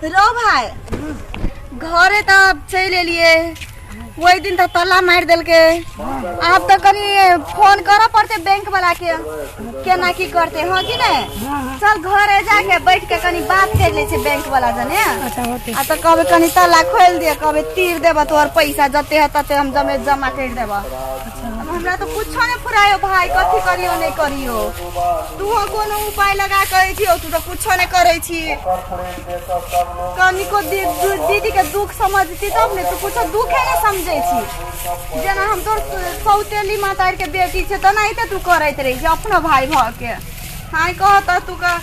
रो भाई, घरे तऽ आब चलि एलियै। ओहि दिन तऽ ताला मारि देलकै। आब तऽ कनि फोन करऽ पड़तै बैंक वाला के, केना की करतै। हँ कि नहि? चल घरे जाके बैठ के कनि बात कर लै छै बैंक वाला जने। अच्छा होते। आ तऽ कहबै कनि ताला खोलि दिअ, कहबै तीर देबऽ तोहर पैसा जते है तते हम जमे जमा करि देबऽ। अब हमरा तऽ कुछो नहि फुरायो भाई, कथी करियो नहि करियो। तू कोनो उपाय लगा कहै छियो, तू तऽ कुछो नहि करै छी। कनिको दीदी के दुख समझती तब ने। तू कुछो दुखे नहि समझै छी। जेना हम तोर सौतेली माता के बेटी छै तेनाहिते तू करैत रहै छी अपनो भाई भऽ के। हाँ कह तऽ तू कह,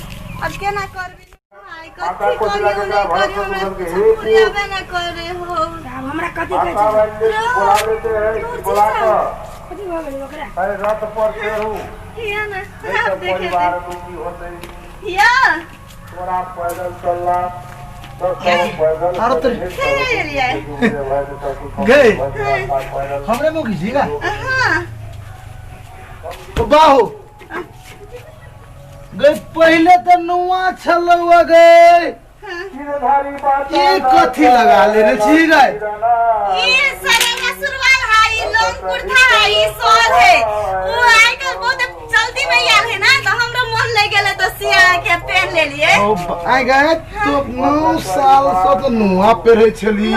अब केना करबी भाई? कथी करियो नहि करियो, हमरा कुछो फुराबे नहि करे हो। आब हमरा कथी कहै छै? कथी भऽ गेलै ओकरा? हिया ने आब देखे दे हिया। आरो तोरी खेले एलियै। गए हमरे मुँह घिचीगा। हाँ। बाहु गए, पहले तो नुआ छलौ गए, ई कथी लगा लेने छी गए? ई सरारा सुरवाल है, ई लॉन्ग कुर्ता है, ई शॉल है। वो आजकल बहुत चलती में आयल है ना, तो हमरो मन लग गेलै तो सिया के पहन लेलिए। ओ आइ गए, तो 9 साल से तो नुआ पहिरे छली।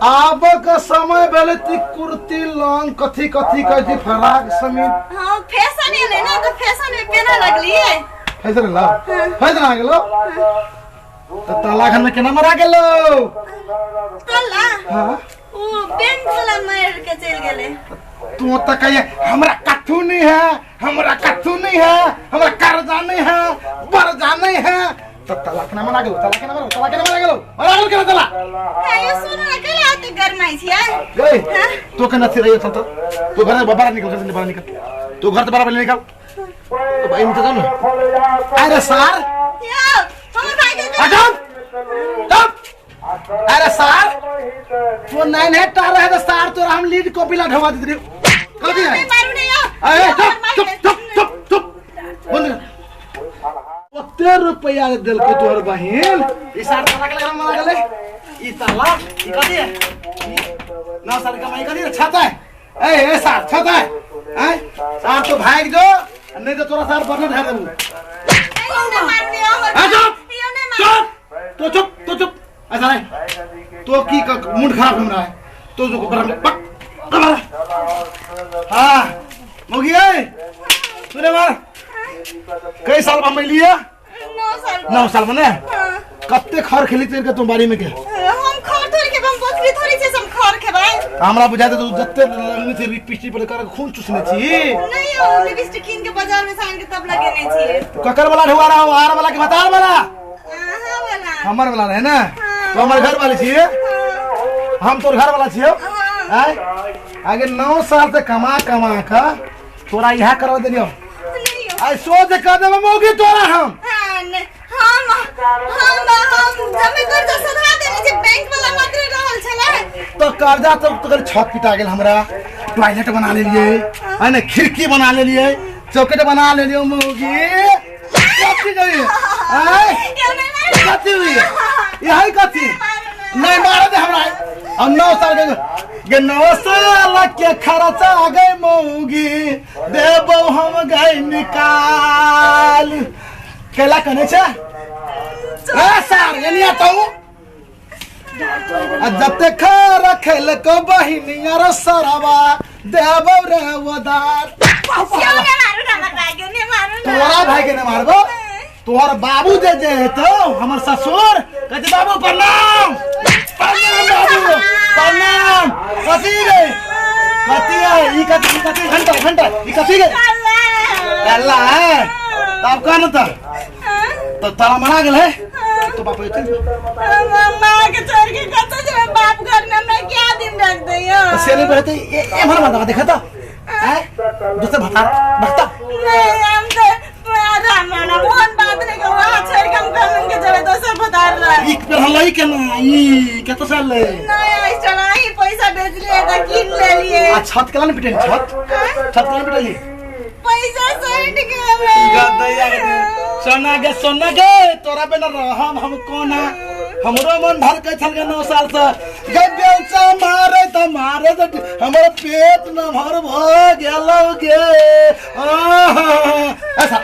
आब के समय भेलै ती कुर्ती लॉन्ग कथी कथी कहै छी, फराक समीत। हाँ, फैशन एलै ना तो फैशन में पहने लगलिए। फैशन ला फैशन आ गेलो तऽ ताला घर में केना मरा गेलो? तल्ला? हाँ। वो बैंक वाला मार के चल गेलै। तू तो कहिए हमरा कथू नहीं है, हमरा कथू नहीं है, हमरा कर्जा नहीं है, बर्जा नहीं है, तो ताला केना मरा गेलो? ताला केना मरा, ताला केना मरा गेलो? मरा गेलो केना ताला? हे यो सुन न, केला अति गरमाइ छियै? गई तो केना थी रही तो तू घर से बाहर निकल, घर से बाहर निकल, तू घर से बाहर पहले निकल। तो भाई तो ना, अरे सार। यो हमर भाई के आ चुप चुप। अरे सार, तो नाइन है टार रहे तो सार तोरा हम लीड कॉपी ला ढवा दी कल दी है। नहीं मारू नहीं यो। अरे चुप चुप चुप चुप चुप, बंद कर। ओते रुपया देलको तोहर बहिन, ई सार ताला के लगन मारा गेलै। ई ताला ई कथी है? ई 9 साल कमाई कथी है? छत है। ए ए सार, छत है। हैं सार, तो भाग जो, नहीं तो तोरा सार बर्नर ढार देबू। यो नहीं मारू नहीं हमर। आ चुप। यो नहीं मारू। चुप, तो चुप, तो चुप, ऐसा नहीं तो की मूड खराब हो रहा है तो जो बराबर पक बराबर। हाँ मोगी है, सुने मार, कई साल में लिया? 9 साल। 9 साल में ने? हाँ। कते खर खेली तेरे के तुम बाड़ी में के? हम खर थोड़ी खेबै, हम बकरी थोड़ी छै से हम खर खेबै। हमरा बुझाते तू जते लगनी थी लिपस्टिक पर कर खून चूसने छी। नहीं हो, लिपस्टिक कीन के बाजार में सान के तब लगेने छियै। ककर वाला ढुआ रहा हो, आर वाला के भतार वाला? अहाँ वाला। हमर वाला रहे ना? तो हमर घर वाले छियै, हम तोर घर वाला छियै। हाँ। आय आगे 9 साल से कमा कमा का तोरा यहाँ करवा देलियो। नहीं हो। आई सोच कर देबे मौगी तोरा हम। हाँ, नहीं, हम हम हम जमे कर्जा सधा देने छै, बैंक वाला मात्र रहल छलै। तो कर्जा तो तोर छत पिटा गेल, हमरा टॉयलेट बना लेलिए है ने, खिड़की बना लेलिए, चौकट बना लेलिए। मौगी कथी गई आय? यो नहीं मारू। कथी हुई यही? कथी नहीं मारे दे हमरा। हम 9 साल के गे, 9 साल के खर्चा गए मौगी देबो हम गए निकाल केला कने छे। ए सार, एनिया तो आ जते खर खेल को बहिनिया रे सरवा देबो रे उदार। यो नहीं मारू ना हमर भाई के, नहीं मारू ना। तोरा भाई के नहीं मारबो? तोहर बाबू जे जे हेतौ, हमर ससुर कहते, बाबू प्रणाम, प्रणाम बाबू प्रणाम। कथी रे, कथी है ई? कथी ई? कथी घंटा घंटा ई कथी गे? अल्लाह है तब कह न तो ताला मरा गेल है तो बाप चल जो। माँ के छोड़ के कतौ जेबै? बाप घर में हमरा क्या दिन रख दैयो? से नहीं रहते ए ए भर बता देखा तो हैं दूसरे भता भक्ता। नहीं, हम तो राम मोहन बात नहीं करो, वहाँ छोड़ के हम कल के जेबै दोसर भतार लग। ई पर के ना ई कत साल ले? नहीं, ऐसा नहीं, पैसा भेजलिए तो कीन लेलिए। आ छत केला ने पिटली? छत, छत केला ने पिटली? पैसा सट गेलै। गदैया सोना गे, सोना गे, तोरा बिना रहम हम कोना। हमरो मन धड़कै छल गे 9 साल से गे, बेलचा मारे त मारे त हमर पेट नमहर भ गेलौ गे। ऐसा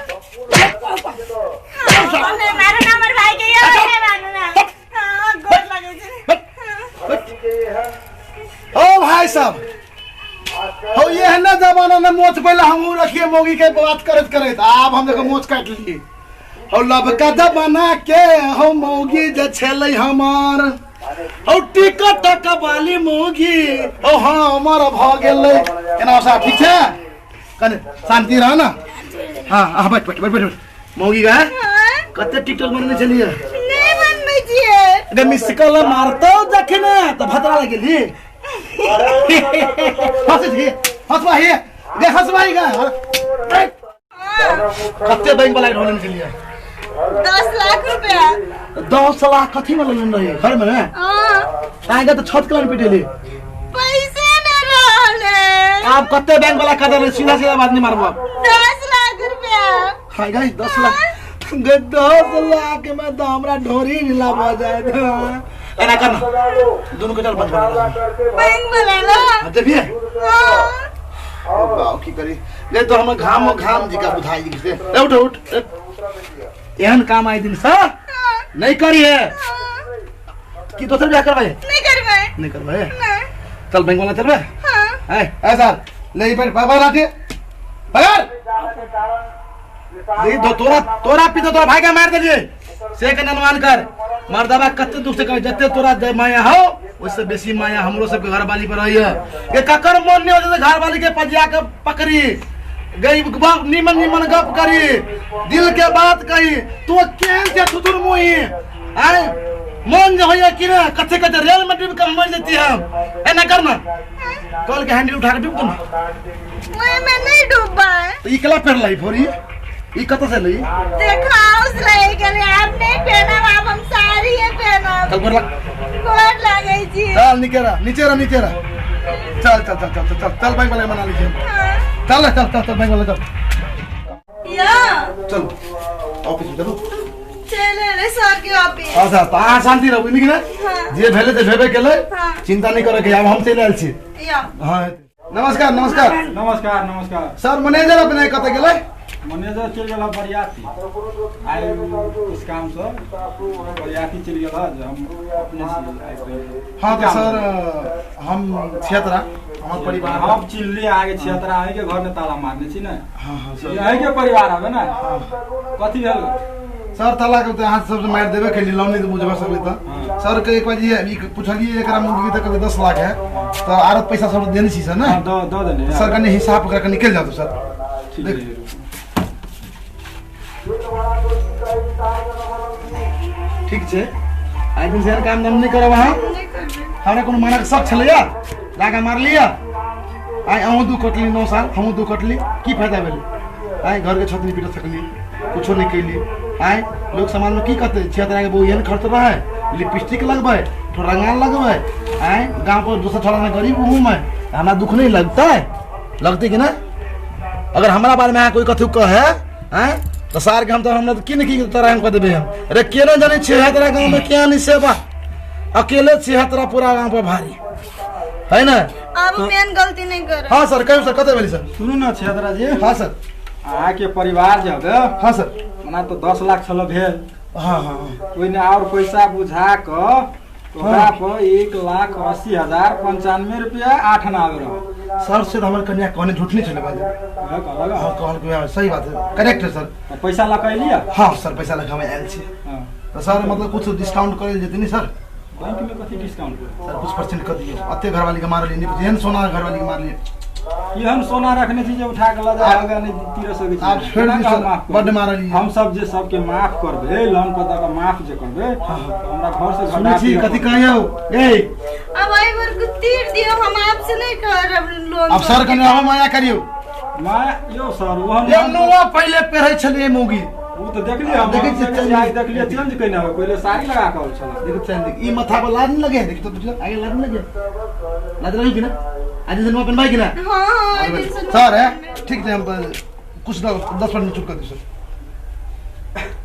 मारो ना हमर भाई के, यार मारो ना। हां, गोर लगै छै। ओ भाई साहब, हो ये ना जमाना में मोच पहले हमहू रखिए मौगी के बात करत करत, आब हम देखो मोच काट लिए। हो लब का जमाना के हो मौगी जे छेलै हमार, हो टिकट कबाली मौगी हो हमर भ गेलै। केना साहब ठीक छै? कने शांति रह ना। हाँ हाँ, बैठ बैठ बैठ बैठ। मौगी गा कते टिकटॉक बनने छलिए? नहीं बनबै छियै। अरे मिस कॉल मारतौ जखने त भतरा लगेली। हंस छी, हंसबा हे गे, हंसबा ही गे। कते बैंक वाला ढोलन के लिए? 10 लाख रुपया। 10 लाख कथी में लेने रही घर में? हां। तागे तो छत कलन पिटेली। पैसे न रहले। आप कते बैंक वाला कदर रहे? सीधा सीधा बात नहीं मारबो। 10 लाख रुपया। हाय गाइस, 10 लाख गे, 10 लाख में तो हमरा ढोरी नीला भ जाए। एना करना, दोनों के चल बंद कर बैंक वाला ना। हां, देखिए। हां। बाव की करी ले तो हम घाम घाम जी का बुझाई से। ए, उठ उठ। एहन काम आइ दिन से नहीं करी है कि दोसर बियाह करबै? नहीं करबै। नहीं करबै? नहीं। चल बैंक वाला चलबै। हां। ए ए सर, ले ई पर बाबा राखे पकड़ देख दो। तोरा तोरा पीछे तोरा भाई के मार देलिए से के अनुमान कर मर्दबा कते दुख से कहे जते तोरा दे माया हो उससे बेसी माया हमरो सबके घर वाली पर रही है। ये ककर मन नहीं होते घर वाली के पजिया के पकड़ी गई बाप निमन निमन गप करी दिल के बात कही। तू केहन से थुथुर मुही आए मन जो होइए कि ना कथे कथे रेल में डूब के मर जती हम। एना करना कल के हैंडल उठा के डूब दो ना। ओए में नहीं डूबा है। तो ई कला पेर लाई फोरी ई कत से लई? देखा उस ले गेले, आप नहीं पहना, आप हम साड़ी है पहना। चल गोर लग। गोर लगै छी। चल नीचे रह, नीचे रह, नीचे रह। चल चल चल चल चल चल बैंक वाले मना लीजिए। चल चल चल चल बैंक वाले चल। या चल ऑफिस में चलो। चल रे सर के ऑफिस। अच्छा तो अहाँ शांति रहू नीक ने? हाँ। जे भेलै से भेबे केलै, हाँ। चिंता नहीं करे के, आब हम चलि आयल छी। या हाँ, नमस्कार नमस्कार। नमस्कार नमस्कार। सर मैनेजर अपने कतऽ गेलै? मैनेजर चलि गेल बरियाती, आइ किछु कामसँ बरियाती चलि गेल जे हम अपने छी आइ। हाँ तो सर हम छियतरा हमर परिवार हम चिल्ली आगे छियतरा अहीँके घरमे ताला मारने छी ने? हाँ हाँ सर। अहीँके परिवार हवे ने? कथी भेल? सर ताला के अहाँ सबसे मारि देबे केली लोन नहीं बुझबा सकली त सर के एक बार ये ई पुछलिए एकरा मुर्गी त कहले 10 लाख है त आरो पैसा सब देने छी सर ने? हाँ, दऽ देने। सर कनी हिसाब कर के निकल जातो सर। ठीक देख। है। ठीक छै, आइ दिन से काम धाम नहीं करब अहाँ। हमरा कोनो मानक शक छलैया लागा मारलिया। आइ अहूँ दू कटली 9 साल, हमहूँ दू कटली, की फायदा भेलै? आइ घर के छत नहीं पीट सकली, कुछो नहीं कैली। आइ लोग समाज में की कहते छिहत्तर के बहु एहन खर्च रहे, लिपस्टिक लगबै, थोड़ा रंगान लगबै। आइ गाँव पर दोसर छोड़ा में गरीब हूँ मैं, हमरा दुख नहीं लगता है? लगते कि ना? अगर हमरा बारे में अहाँ कोई कथू कहे आँय तो सार के हम तो हमरा की ने की तरह हम कह देबै हम। अरे केना जानै छिहत्तरा गाँव में क्या नहीं सेवा, अकेले छिहत्तरा पूरा गाँव पर भारी है ना। अब मेन गलती नहीं कर। हाँ सर कहियो सर कतऽ भेलै सर? सुनू ने छिहत्तरा जी। हाँ सर। अहाँके परिवार जे हवे। हाँ सर। ओना तऽ 10 लाख छल भेल। हाँ हाँ हाँ। ओहिमे आओर पैसा बुझा कऽ ओकरा पर 1,80,095 रुपया 8 आना आबि रहल। सर से तो हमर कन्या कहने झूठ नहीं छलै बाजू। उएह कहलक। हाँ कहलक वएह सही बात है, करेक्ट है सर। तऽ पैसा लऽ कऽ एलियै? हाँ सर पैसा लऽ कऽ हम आयल छी। हाँ। तऽ सर मतलब कुछ डिस्काउंट करल जेतै ने सर? बैंक में कथी डिस्काउंट? सर कुछ परसेंट कर दियौ, अते घरवाली के मारलियै नहि, एहन सोना घरवाली के मारलियै। एहन सोना रखने छी जे उठा के लऽ जाय आगा नहि तीर सकै छी। आब छोड़ि केना दियौ कऽ सर, माफ करबै? बड्ड मारलियै। हम सब जे सबके माफ करबै, लोन पर दऽ कऽ माफ जे करबै, तऽ हमरा घर से सुनै घटा छी दिअ कथी पड़त। कहियौ ए अब एहि बेर के तीर दियौ, हम आपसे नहीं करब लोन। आब सर कने अहाँ माया करियौ। माया यौ सर ओहन ये नुआ पहिले पहिरै छलियै मौगी। ओ तऽ देखलियै हम। देखै छियै, देखै छियै, आइ देखलियै चेंज केने होय, पहिले साड़ी लगा कऽ अबै छलै। देखो चैन देख, ई माथा पर लाज नहीं लगे है? देखो तो बुझलो आगे लाज नहीं लगे, लाज लगे कि ना? आज से नुआ पहनबाई कि ना? हाँ हाँ, एहि दिन से सर है ठीक छै, हम कुछ 10% छूट कर दियौ सर।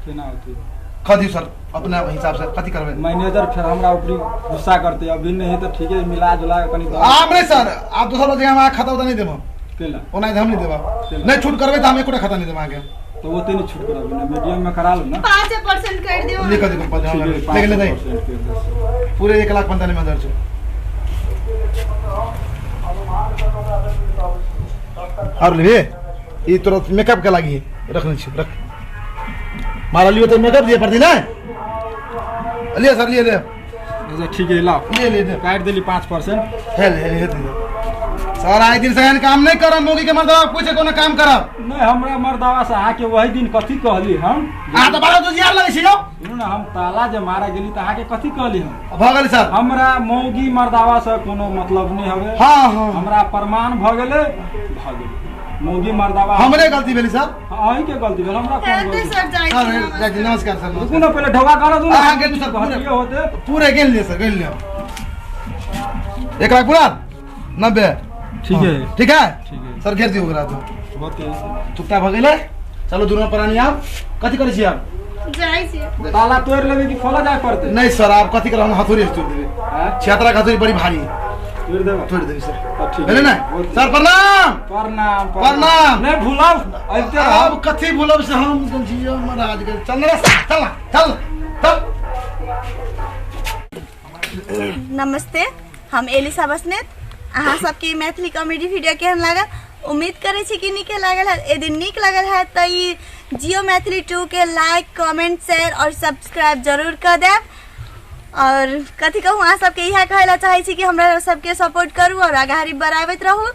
केना होतै? कह दियौ सर अपना हिसाब से कथी करबै। मैनेजर फेर हमरा ऊपरी गुस्सा करते, अभी नहीं है तो ठीक है, मिला जुला के कनी आब नहीं सर, आप दोसर जगह हम खाता उता नहीं देब। केला ओना हम नहीं देब, नहीं छूट करबै तऽ हम एकोटा खाता नहीं देब अहाँके। तो ओते नहीं छूट करब ना, मीडियम में करा लो ना। 5% कर दियो। लिख दियौ ठीक है, लेकिन नहीं 5% कर दे। पूरे 1,45,000 छै। और लेबे ई तोरा मेकअप के लागी रखने छी, रख मारा लियो तो मेकअप दिए पड़ती ना। लिए सर, लिए ले। अच्छा ठीक है, लाओ ले ले ले, काट देली 5%। हे ले हे ले सर, आइ दिन से एहन काम नहीं करब, मौगी के मर्दवा पूछे कोनो काम करब नहीं। हमरा मर्दवा से अहाँके वही दिन कथी कहली हम? अहाँ तऽ बड़ा जुजियार लगै छी यौ। सुनू ना, हम ताला जे मारा गेली तऽ अहाँके कथी कहली हम? भऽ गेल सर, हमरा मौगी मर्दावा से कोनो मतलब नहीं हवे। हाँ हाँ, हमरा प्रमाण भऽ गेलै, भऽ गेलै मौगी मर्दावा। हमरे गलती भेलै सर, अहीं के गलती भेल, हमरा कोन हेतै गलती? सर, जाइ सर छी। जाइ छी, नमस्कार सर। रुकू ना, पहिले ढौआ करऽ दू ना। अहाँ गेलू सर, पूरे कहलियै होते पूरे गेल लिअ सर, गेल लिअ 1 लाख पूरा 90। ठीक है। ठीक है, ठीक है सर, घेर दियौ ओकरा तो होते। चुपता भऽ गेलै। चलू दुनू प्राणी, आब कथी करै छी आब? जाइ छी। ताला तोड़ि लेबै कि खोलऽ जाय पड़तै? नहीं सर, आप कथी करब, हम हथौड़ी से तोड़ि देबै। आँय? 76 के हथौड़ी बड़ी भारी, तोड़ि देबै, तोड़ि देबै सर। तब ठीक भेलै ने होते। सर? प्रणाम प्रणाम प्रणाम। नहीं भूलब, अबिते रहब। आब कथी भूलब से हम जियो महाराज के। चल रे, चल चल चल। नमस्ते, हम एलिसा बसनेत। अहाँ सबके ई मैथिली कॉमेडी वीडियो केहन लागल? उम्मीद करै छी कि नीके लागल है। यदि नीक लागल है तऽ ई जियो मैथिली 2 के लाइक, कमेंट, शेयर और सब्सक्राइब जरूर कऽ देब। और कथी कहूँ, अहाँ सबके इएह कहै लए चाहै छी कि हमरा सबके सपोर्ट करू और आगाड़ी बढ़ाबैत रहू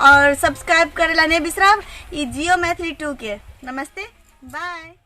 और सब्सक्राइब करै लए नहि बिसरब ई जियो मैथिली 2 के। नमस्ते, बाय।